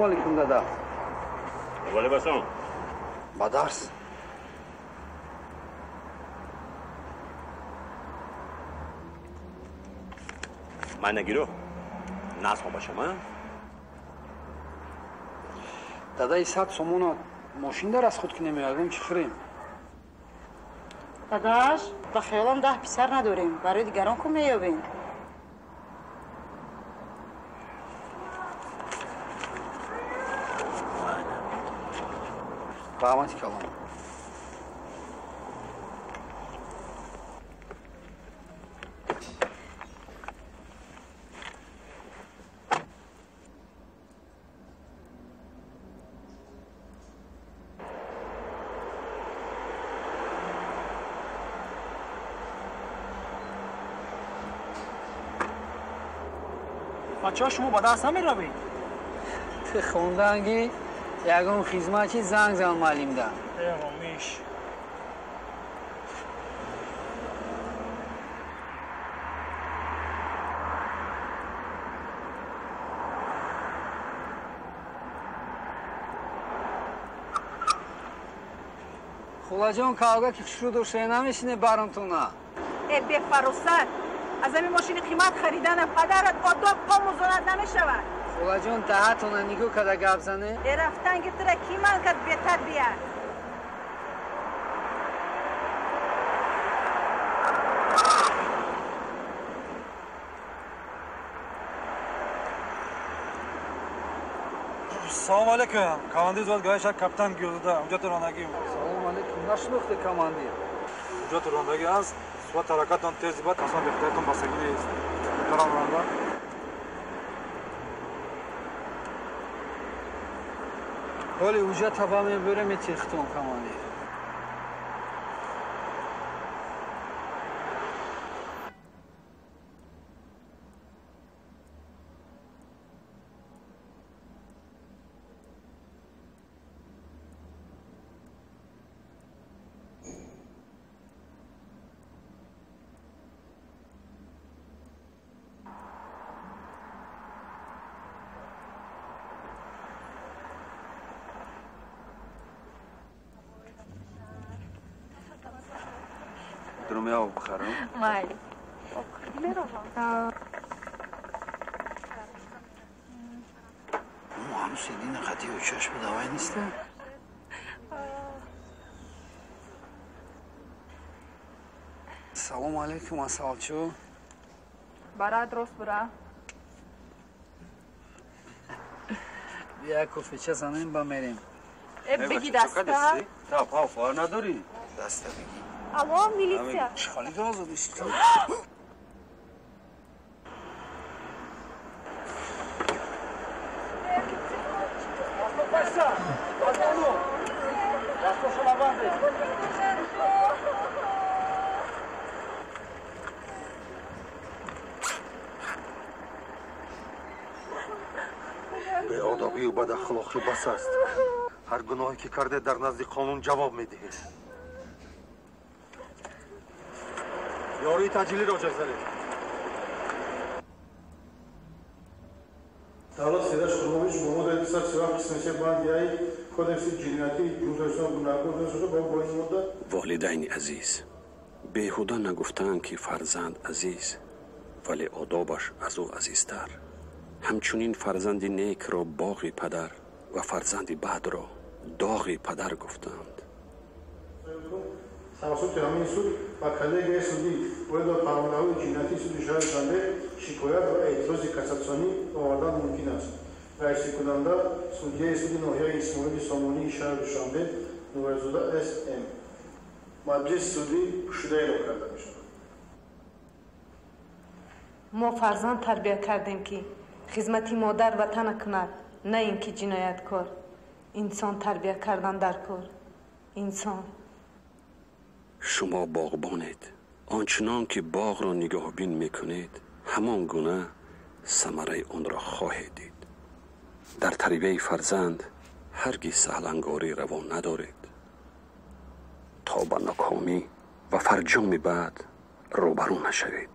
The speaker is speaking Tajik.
Салом алейкум, дада. Валейкум. Ба дарс. Ман нагиру. Насхо башам, а? Дадаи 100 сомона мошин дар аз худ ки намеягом чӣ хӯрем? Дадаш, ба хаёлам 10 писар надорем. Барои дигарон ку меёбем. Раҳмати калом. Бачаҳо, шумо ба дарс намеравед? Ту хонданги ягон хизматчи занг зан муаллимда. Эромиш. Хулаҷон, кавга ки хушрӯ дошта намешине баронтона. Э, бефаросат! Аз ҳамин мошини қимат харидана падарат одоб омӯзонад намешавад. Хулаҷон, даҳатона нигоҳ карда гап зане. Э, рафтан гиртира ки ман кард бетарбия? Салом алейкум. Командир зод гаиша капитан Гюлда. Ҳуҷҷати ронандагӣ. Салом алейкум. Нашинохте командир. Ҳуҷҷати ронандагӣ аст. Суръати ҳаракатон тез бад, аслан бехатаритон бастагӣ нест. Муҳтарам ронанда. Ҳоли ҳуҷҷата ба мебурем метихтон командир. Об бихарам? Майли. Ҳанӯз седина хати очаш бидавай неста? Салом алейкум, асалчо. Барат рост бура. Бия кофеча занем ба мерем. Э, бигӣ даста. Та пав надорӣ? Даста бигӣ. Алло, милиция. Чӣ гап задӣ? Беодобию бадахлоқӣ бас аст. Ҳар гуноҳе ки кардед дар назди қонун ҷавоб медиҳед. Ёрии таъҷилиро ҷеғ занед. Давлат Сераш Қурбонович бо моддаи 237 қисми 3 банди А Кодекси ҷиноятии Ҷумҳурии Тоҷикистон гунаҳкор дониста шуда бо ин модда. Волидайни азиз, беҳуда нагуфтаанд, ки фарзанд азиз, вале одобаш аз ӯ азизтар. Ҳамчунин фарзанди некро боғи падар ва фарзанди бадро доғи падар гуфтанд. Тавассути ҳамин суд ба коллегияи судӣ оид ба парвандаҳои ҷиноятии суди шаҳри Душанбе шикоят ва эътирози кассатсионӣ овардан мумкин аст. Раисикунанда судяи суди ноҳияи Исмоили Сомонии шаҳри Душанбе Нурализода С. М. Маҷлиси судӣ пӯшида эълон карда мешавад. Мо фарзанд тарбия кардем, ки хизмати модар ватана кунад, на ин ки ҷинояткор. Инсон тарбия кардан дар кор. Инсон. Шумо боғбонед. Он чунон ки боғро нигоҳбин мекунед, ҳамон гуна самараи онро хоҳед дид. Дар тарбияи фарзанд ҳаргиз саҳлангорӣ раво надоред, то ба нокомӣ ва фарҷоми бад рӯбарӯ нашавед.